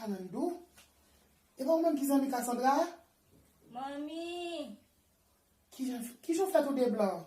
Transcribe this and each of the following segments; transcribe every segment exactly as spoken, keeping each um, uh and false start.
Anandou? E pa ou menm ki zanmi Cassandra a? Manmi! Kijan, kijan w fè tou de blan?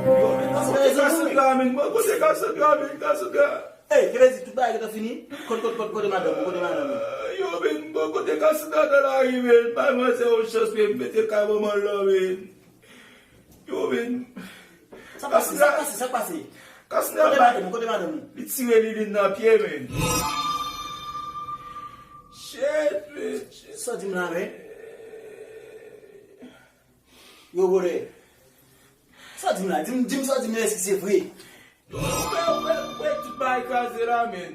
Yo, men, kote Cassandra, men? Mwen, kote Cassandra, men? Cassandra. Ey, Kerezi, tout bagay gentan fini? Kote, kote, kote, kote madanm ou? Kote madanm ou? Yo, men, mwen, kote Cassandra nan lari, men? Bay manzè yon chans, men, mete kay manman l lan, men. Yo, men. Sa pase, sa pase, sa pase? Cassandra, kote madanm ou? Kote madanm ou? Li tire Liline nan pye, men. Shit, men. Sa w di m la, men? Yo, brother. Sa w di m la? Di m, di m sa w di m la, èske se vre? Yo, frè, frè, frè, tout bagay kraze la, men.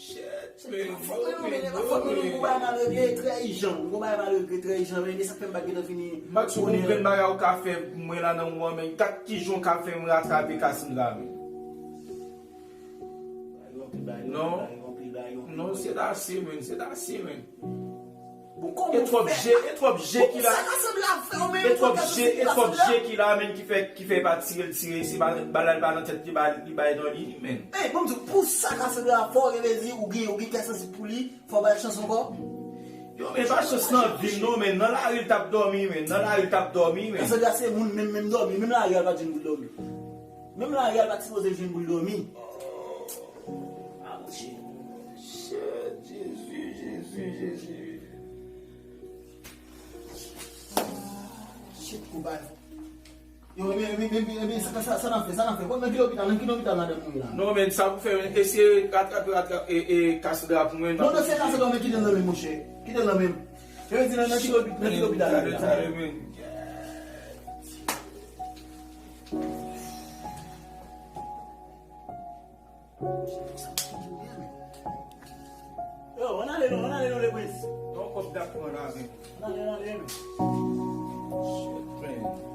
Shit, men. Fòk mwen, men, fòk mwen, yon bagay malere trè ijan. Yon bagay malere trè ijan, men, e sa k fè m pa t gentan fini. Max, ou konprann bagay ou ka fè mwen la nan moman, men. Gad kijan w ka fè m ratrape Cassandra, men. Non. Non, se dase, men, se dase, men. E twòp je, e twòp je ki la. E twòp je, e twòp je ki la, men, ki fè, ki fè pa tire l tire, se pa, ba l pa nan tèt li, ba li bay nan li, men. Ey, bon, m di w, pou sa Cassandra fò, e vle di ou gen, ou gen kè sansib pou li, fò w ba l chans ankò. Yo, men pa chans nan vi l non, men nan lari l t ap dòmi, men nan lari l t ap dòmi, men. Cassandra se moun, menm, menm dòmi, menm lari a l pa t jwenn pou l dòmi. Menm lari a l pa t sipoze jwenn pou l dòmi. Ah, mon Dieu. Shit, Jezi, Jezi, Jezi. Shit, konpay. Yo, ebyen, ebyen, ebyen, ebyen, sa, sa, sa n ap fè, sa n ap fè. Nan ki lopital, nan ki lopital madanm ou ye la? Non, men, sa pou fè, men, eseye ratrape, ratrape, e, e, Cassandra pou mwen. Non, non, se Cassandra, men kite l nan men, monchè. Kite l nan men. Yo di nan, nan ki lopi-, nan ki lopital li ye la? Tale, tale, men. Yo, ann ale non, ann ale non, Leprens. Yon kòb dakò la, men. Ann ale, ann ale, men. Shit, man.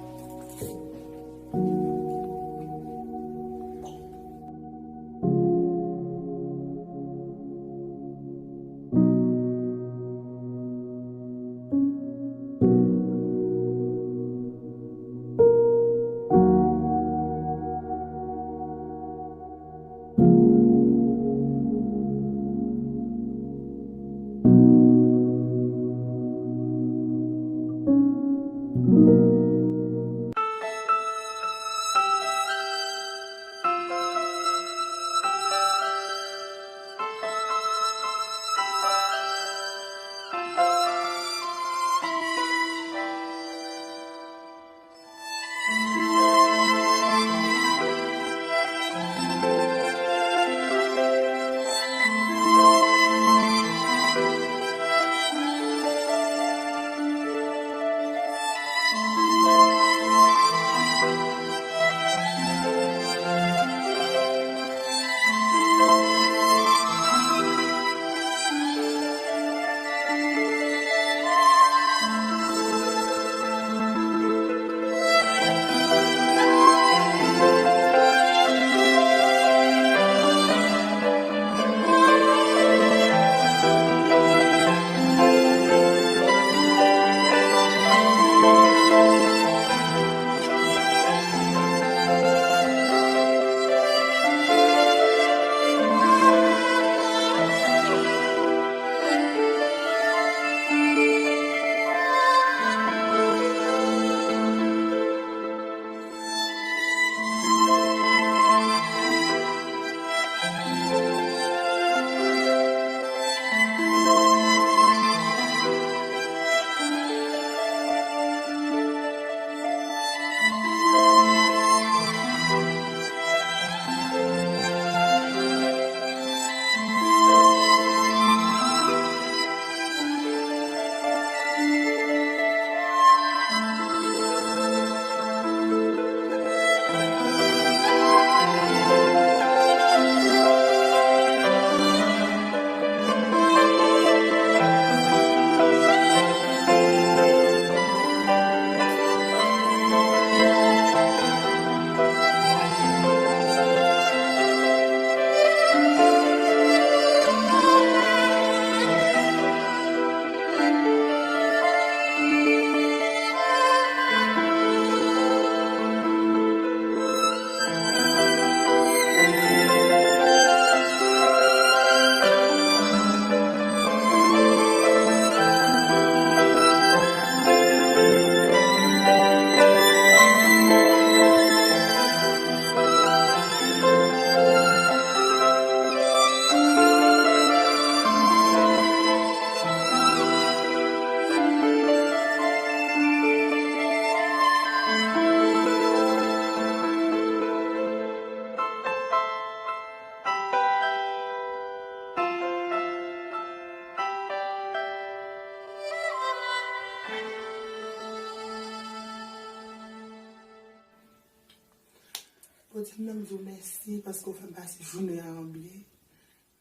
Sèm nan, m di w mèsi paske w fè m pase jounen an byen.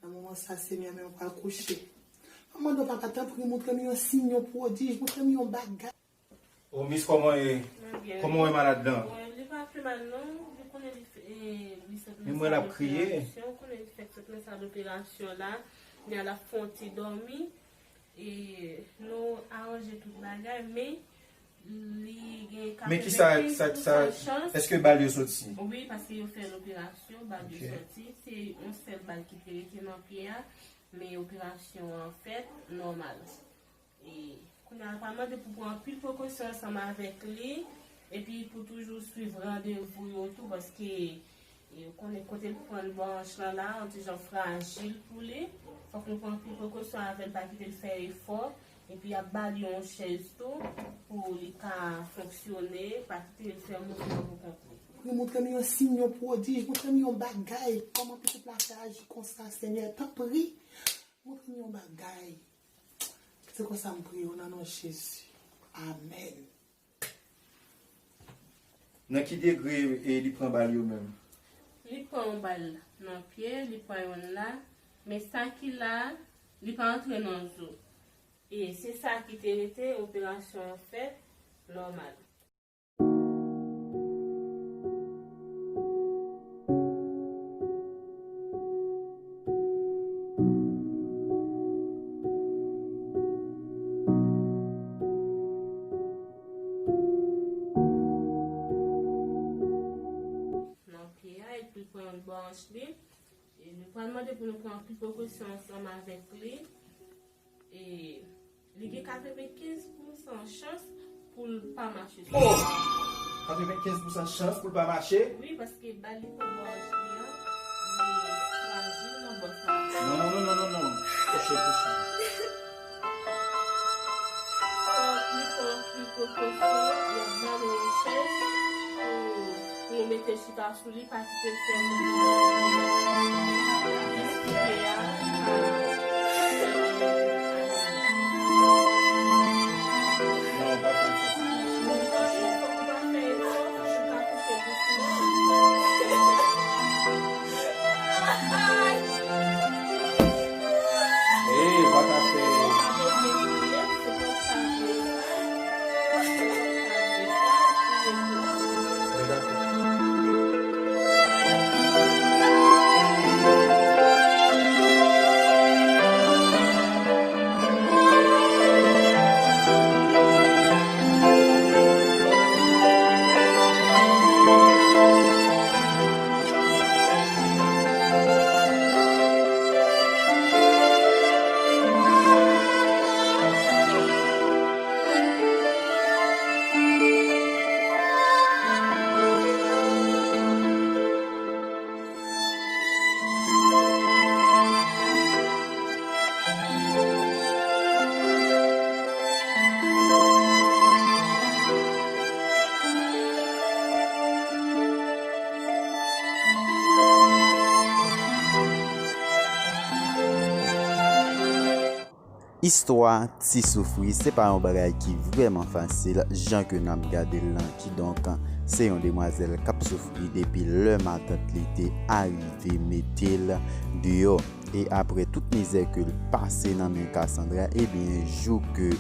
Nan moman sa, Senyè, men m pral kouche. M ap mande w, Papa, tanpri, montre m yon siy, yon pwodij, montre m yon bagay. O, Miss, kòman e, kòman w e malad lan? Bon, li pa pi mal non. Li konnen li fè, eh, li sot nan sal operasyon. Ou konnen li fèk sot nan sal operasyon la. Li al ap fè yon ti dòmi. E nou aranje tout bagay, men li gen katrevenkenz pousan chans. Men ki sa, sa, sa, èske bal yo soti? Wi, paske yo fè l operasyon, bal yo soti. Se yon sèl bal ki te rete nan pye a, men operasyon an fèt nòmal. E kounye a, l pral mande pou pran anpil prekosyon ansanm avèk li, epi pou toujou swiv randevou yo tou, paske e ou konnen kote l pran branch lan la, yon ti jan frajil pou li. Fòk nou pran anpil prekosyon avè l, pa kite l fè efò. Epi y ap ba li yon chèz tou pou li ka fonksyone, pa kite l fè mouvman pou kont li. Li montre m yon siy, yon pwodij, montre m yon bagay. Kòman pitit la fè aji konsa, Senyè? Tanpri, montre m yon bagay. Se konsa m priye w nan non Jezi. Amèn. Nan ki degre, e, li pran bal yo menm? Li pran yon bal nan pye, li pran yonn la, men sa ki la, li pa antre nan zo. E se sa ki te rete, operasyon an fèt nòmal. Nan pye a, epi l pran yon branch li. E nou pral mande pou nou pran anpil prekosyon ansanm avèk li. E li gen katrevenkenz pousan chans pou l pa mache. Oh! Katrevenkenz pousan chans pou l pa mache? Wi, paske bal li pran bò wòch li an, li frajil nan bò sa. Non, non, non, non, non, non. Kouche, kouche. Fòk li pran anpil prekosyon, y ap ba nou yon chèz pou, pou nou mete chita sou li, pa kite l fè mouvman. Jis koupe a, pa fè efò, fòk ou pa fè efò, fòk ou ka kouche dousman. Ey, pa ta fè. Istwa Ti Soufri se pa yon bagay ki vrèman fasil, jan ke n ap gade l lan. Kidonk, se yon demwazèl k ap soufri depi lè matant li te arive mete l deyò. E aprè tout mizè ke l pase nan men Cassandra, ebyen, jou ke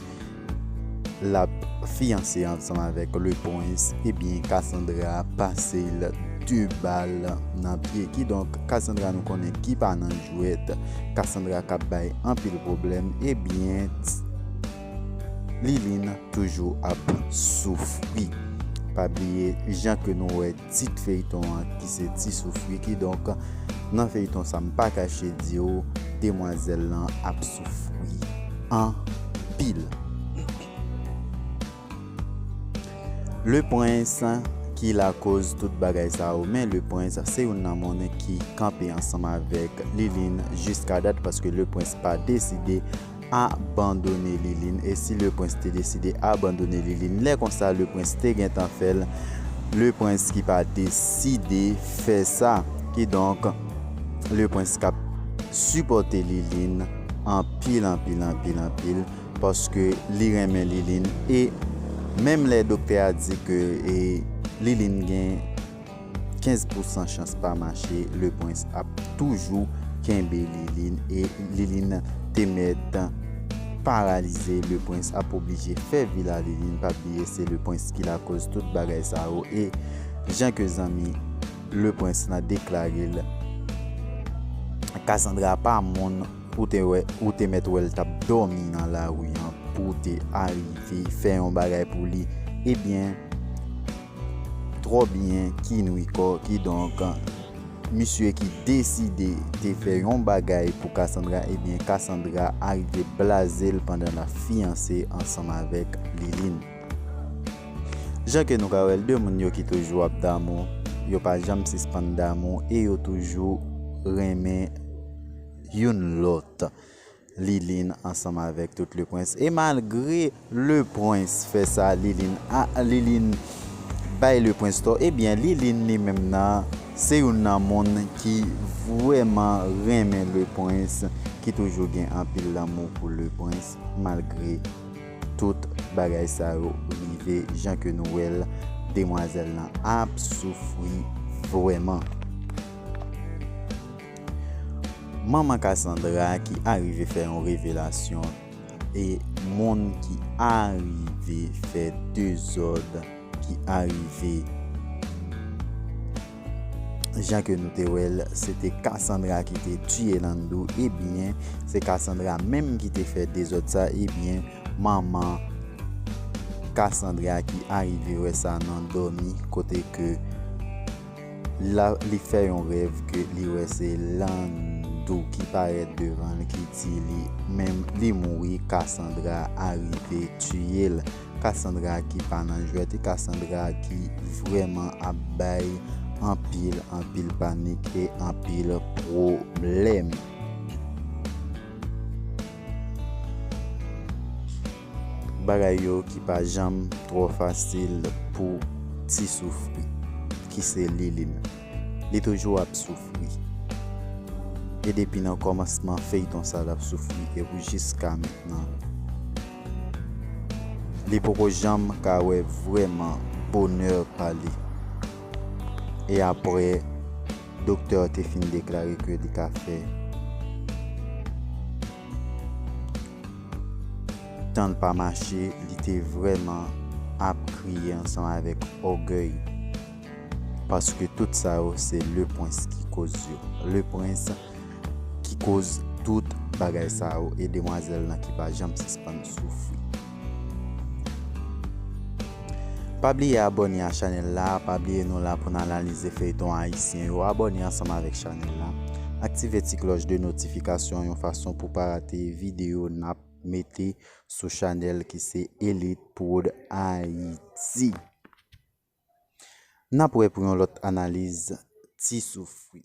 l ap fiyanse ansanm avèk Le Prince, ebyen, Cassandra pase l de bal nan pye. Kidonk, Cassandra nou konnen ki pa nan jwèt. Cassandra k ap bay anpil pwoblèm, ebyen, Liline toujou ap soufri. Pa bliye, jan ke nou wè tit feyton an ki se Ti Soufri, kidonk nan feyton sa, m pa kache di w, demwazèl lan ap soufri anpil. Le Prince ki lakoz tout bagay sa yo, men Le Prince se youn nan moun ki kanpe ansanm avèk Liline jiska dat, paske Le Prince pa deside abandone Liline. E si Le Prince te deside abandone Liline, lè konsa Le Prince te gentan fè l. Le Prince ki pa deside fè sa. Kidonk, Le Prince k ap sipòte Liline anpil, anpil, anpil, anpil, paske li renmen Liline. E menm lè doktè a di ke, e, Liline gen kenz pousan chans pa mache, Le Prince ap toujou kenbe Liline e Liline te mèt paralize. Le Prince ap oblije fè vil a Liline. Pa bliye se Le Prince ki lakoz tout bagay sa yo. E jan ke zanmi Le Prince lan deklare l, Cassandra pa moun ou te wè, ou te mèt wè l t ap dòmi nan lari an pou w te arive fè yon bagay pou li. Ebyen, twò byen ki nwi kò, kidonk, misye ki deside te fè yon bagay pou Cassandra, ebyen, Cassandra arive blaze l pandan l ap fiyanse ansanm avèk Liline. Jan ke nou ka wè l, de moun yo ki toujou ap damou, yo pa janm sispann damou e yo toujou renmen youn lòt. Liline ansanm avèk tout Le Prince. E malgre Le Prince fè sa, Liline a, Liline bay Le Prince tò, ebyen, Liline li menm nan, se youn nan moun ki vrèman renmen Le Prince, ki toujou gen anpil lanmou pou Le Prince, malgre tout bagay sa yo rive, jan ke nou wè l, demwazèl lan ap soufri vrèman. Manman Cassandra ki arive fè yon revelasyon e moun ki arive fè dezòd ki arive. Jan ke nou te wè l, se te Cassandra ki te tiye Landou, ebyen, se Cassandra menm ki te fè dezòd sa, ebyen, manman Cassandra ki arive wè sa nan dòmi, kote ke la, li fè yon rèv ke li wè se Landou ki parèt devan l, ki di li menm li mouri, Cassandra arive tiye l. Cassandra ki pa nan jwèt, e Cassandra ki vrèman ap bay anpil, anpil panik e anpil pwoblèm. Bagay yo ki pa janm twò fasil pou Ti Soufri, ki se Liline. Li toujou ap soufri. E depi nan kòmansman feyton sa, l ap soufri, e pou jiska mentnan, li poko janm ka wè vrèman bonè pa li. E apre, doktè te fin deklare ke li ka fè tan l pa mache, li te vrèman ap kriye ansanm avèk ògèy. Paske tout sa yo, se Le Prince ki koz yo. Le Prince ki koz tout bagay sa yo, e demwazèl lan ki pa janm sispann soufri. Pa bliye abòne a chanèl la, pa bliye nou la pou n analize feyton ayisyen yo. Abòne ansanm avèk chanèl la. Aktive ti klòch de notifikasyon yon fason pou pa rate videyo n ap mete sou chanèl ki se Elite Prod Haïti. N ap wè pou yon lòt analiz Ti Soufri.